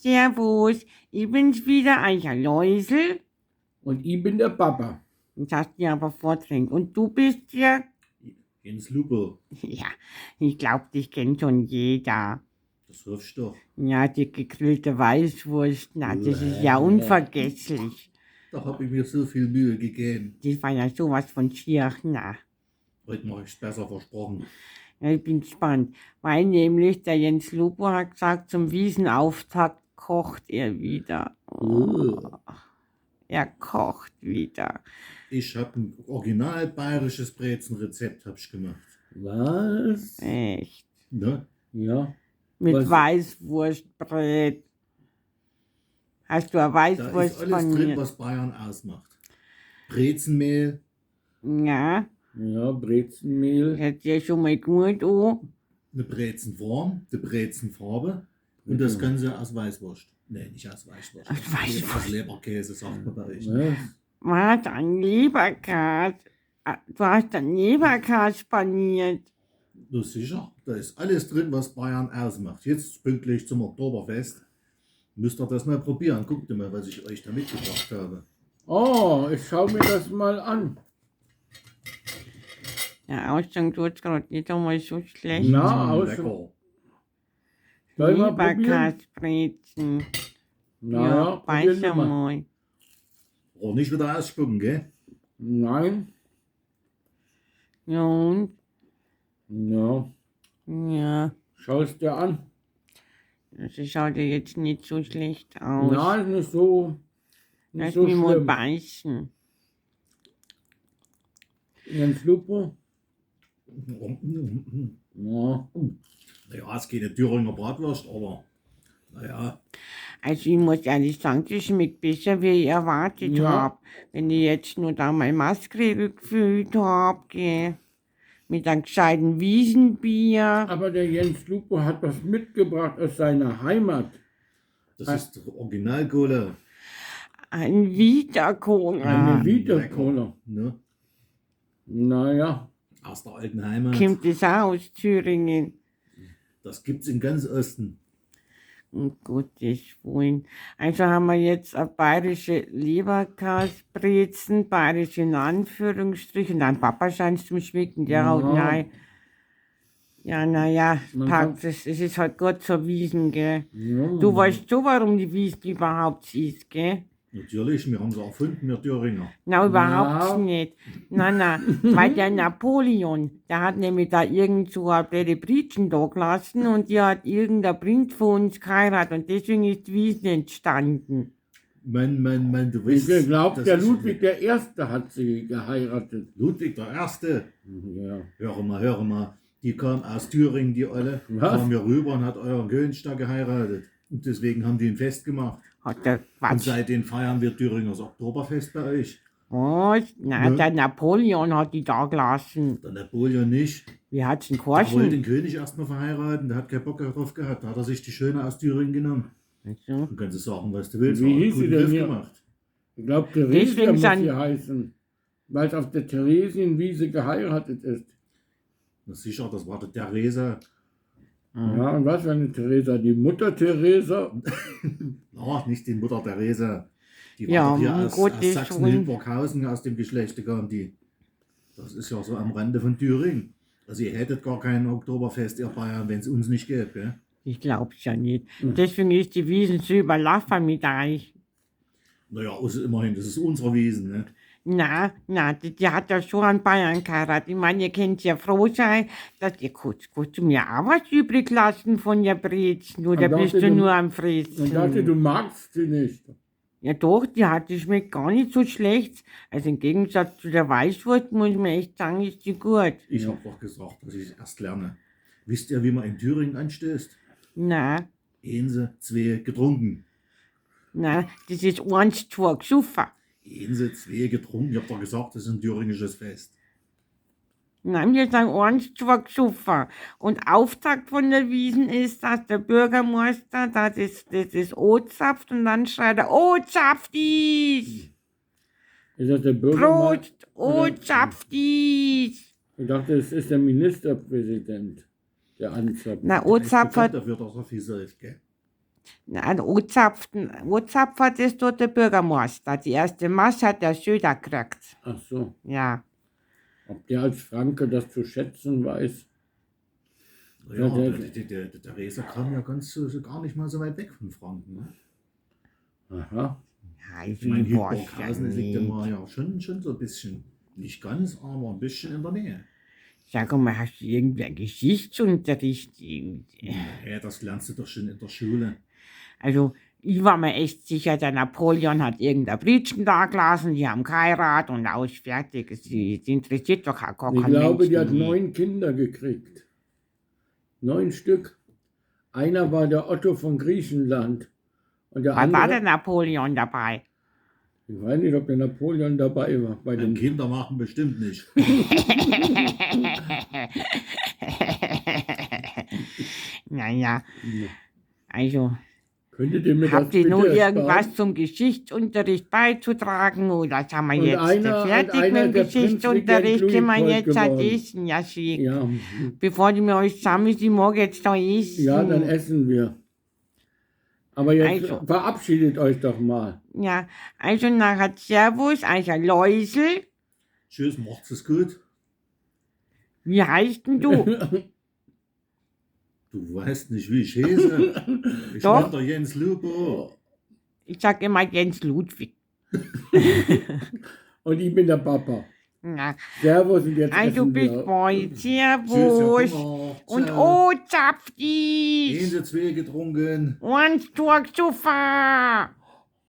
Servus, ich bin's wieder, Eicher Läusel. Und ich bin der Papa. Das hast du ja aber vordrängt. Und du bist ja? Jens Lupo. Ja, ich glaub, dich kennt schon jeder. Das hoffst du doch. Ja, die gegrillte Weißwurst, na, das ist ja unvergesslich. Da hab ich mir so viel Mühe gegeben. Das war ja sowas von schier, na. Heute mach ich's besser, versprochen. Ja, ich bin gespannt, weil nämlich der Jens Lupo hat gesagt, zum Wiesenauftakt kocht er wieder. Oh. Er kocht wieder. Ich hab ein original bayerisches Brezenrezept hab ich gemacht. Was? Echt. Ne? Ja. Mit Was? Weißwurstbrett. Hast du eine Da ist Weißwurst alles von drin, mir? was Bayern ausmacht. Brezenmehl, Ja, Ja, Brezenmehl. hört ja schon mal gut an. eine Brezenform, die Brezenfarbe und das Ganze aus Weißwurst. Nee, nicht aus Weißwurst. Aus Weißwurst. Aus Leberkäse, sagt man bei euch. Was? Was, ein Leberkäse? Ah, du hast ein Leberkäse paniert. Na sicher, da ist alles drin, was Bayern ausmacht. Jetzt pünktlich zum Oktoberfest müsst ihr das mal probieren. Guckt mal, was ich euch da mitgebracht habe. Oh, ich schau mir das mal an. Der Ausgang tut's gerade nicht einmal so schlecht. Na, aus. Lecker. Soll ich mal probieren? Leberkäsebrezen. Na Ja, ja, beiß probieren wir mal. mal. Brauch nicht wieder ausspucken, gell? Nein. Ja, und? Ja, Ja, schau's dir an. das schaut ja jetzt nicht so schlecht aus. Nein, nicht so, nicht Lass so mich mal schlimm. beißen. Jens Lupo? Ja. Naja, es geht eine Thüringer Bratwurst, aber naja, Also ich muss ehrlich sagen, das schmeckt besser, wie ich erwartet Ja. hab. Wenn ich jetzt nur da meine Maske gefüllt hab, gell. Mit einem gescheiten Wiesenbier. Aber der Jens Lupo hat was mitgebracht aus seiner Heimat. das ist Originalkohle. Ein Vita-Cola. Eine Vita-Cola. Ne? Naja, Aus der alten Heimat. Kommt das auch aus Thüringen? Das gibt's in ganz Osten. Um Gottes Willen. Also haben wir jetzt eine bayerische Leberkäsebrezen, bayerisch in Anführungsstrichen. Dein Papa scheint zum Schmecken, der Ja. haut nein. Ja, naja, Man packt es. Es ist halt Gott zur Wiesen, gell. ja. Du weißt schon, warum die Wiesen überhaupt ist, gell? Natürlich, wir haben sie erfunden, wir Thüringer. Na, überhaupt Ja. nicht. Na, na, weil der Napoleon, der hat nämlich da irgend so eine blöde Britschen da gelassen und die hat irgendein Prinz von uns geheiratet und deswegen ist die Wiesen entstanden. Mann, Mann, Mann, du weißt. Ich glaube, das der ist- Ludwig der Erste hat sie geheiratet. Ludwig der Erste. Ja. Höre mal, höre mal. Die kam aus Thüringen, die Olle. Was? Kam hier rüber und hat euren König da geheiratet. Und deswegen haben die ein Fest gemacht. Hat der Und Quatsch. seitdem feiern wir Thüringers Oktoberfest bei euch. Was? Na, Ne? der Napoleon hat die da gelassen. Der Napoleon nicht. Wie hat's denn Der wollte geheißen? den König erstmal verheiraten, der hat keinen Bock darauf gehabt. Da hat er sich die Schöne aus Thüringen genommen. Also, Du kannst sagen, was du willst. Wie Hat einen hieß sie guten denn Griff hier? gemacht. Ich glaube, Theresia Deswegen muss sind- sie heißen, weil es auf der Theresienwiese geheiratet ist. Na sicher, das war der Theresa. Ja, und was für eine Theresa? Die Mutter Theresa? Ach, nicht die Mutter Theresa. Die war Ja, doch hier um aus Gottes Sachsen-Hildburghausen, aus dem Geschlecht kam die. Das ist ja so am Rande von Thüringen. Also ihr hättet gar kein Oktoberfest, ihr Bayern, wenn es uns nicht gäbe. Gell? ich glaub's ja nicht. Deswegen ist die Wiesen so überlaufen mit euch. Naja, außer immerhin, das ist unsere Wiesen. Ne? Na, na, die hat ja schon an Bayern geheiratet. Ich meine, ihr könnt ja froh sein, dass ihr kurz, kurz mir auch was übrig lassen von der Brezen, oder Ich dachte, bist du du- nur am Ich dachte, Fressen? du magst sie nicht. Ja doch, die hat, die schmeckt gar nicht so schlecht. Also im Gegensatz zu der Weißwurst muss man echt sagen, ist die gut. Ich habe doch gesagt, dass ich es erst lerne. Wisst ihr, wie man in Thüringen anstößt? Na, Ense, zwei getrunken. na, das ist eins, zwei gesoffen. Ense, zwei getrunken. Ich habe doch gesagt, das ist ein thüringisches Fest. Nein, wir sagen eins, zwei gesoffen. Und Auftakt von der Wiesen ist, dass der Bürgermeister das ist ozapft und dann schreit er, ozapftis! Ist das der Bürgermeister? Prost, ozapftis! Ich dachte, es ist der Ministerpräsident, der anzapft. Na, Der ist bekannt ozapft, dafür, dass er viel säuft, gell? Ein Ozapfer, das tut der Bürgermeister. Die erste Masse hat der Söder gekriegt. Ach so. Ja. Ob der als Franke das zu schätzen weiß. Ja, Ja, der- der Theresa kam ja ganz so gar nicht mal so weit weg von Franken. Ne? Aha. Ja, ich Ich meine, weiß ja Hildburghausen liegt nicht. immer ja schon so ein bisschen, nicht ganz, aber ein bisschen in der Nähe. Sag mal, hast du irgendwie einen Geschichtsunterricht? Ja, das lernst du doch schon in der Schule. Also, ich war mir echt sicher, der Napoleon hat irgendein Britschen da gelassen, die haben geheiratet und aus, fertig. Es interessiert doch auch gar Ich keinen glaube, die hat Menschen. 9 Kinder gekriegt. 9 Stück. Einer war der Otto von Griechenland. Und der War andere, da der Napoleon dabei? Ich weiß nicht, ob der Napoleon dabei war. Bei den Kinder machen bestimmt nicht. Naja, also Könntet ihr mir das habt ihr bitte nur ersparen? irgendwas zum Geschichtsunterricht beizutragen oder sind wir Und jetzt einer- und fertig einer mit dem der Prinz Geschichtsunterricht? Regent Können wir Luitpold jetzt halt geworden. essen? Ja, schick. Ja, Bevor die mir euch zusammen ist, ich mag jetzt da essen. ja, dann essen wir. Aber jetzt Also. verabschiedet euch doch mal. Ja, also nachher Servus, also Läusel. Tschüss, macht's es gut. Wie heißt denn du? Du weißt nicht, wie ich heiße. Ich Doch. bin der Jens Lupo. Ich sag immer Jens Ludwig. Und ich bin der Papa. Na, Servus und jetzt also essen bis wir. bald. Tschüss, Servus. Herr Kummer. Und Ciao. oh, zapf dich. Gehen Sie zwei getrunken. Und Sofa.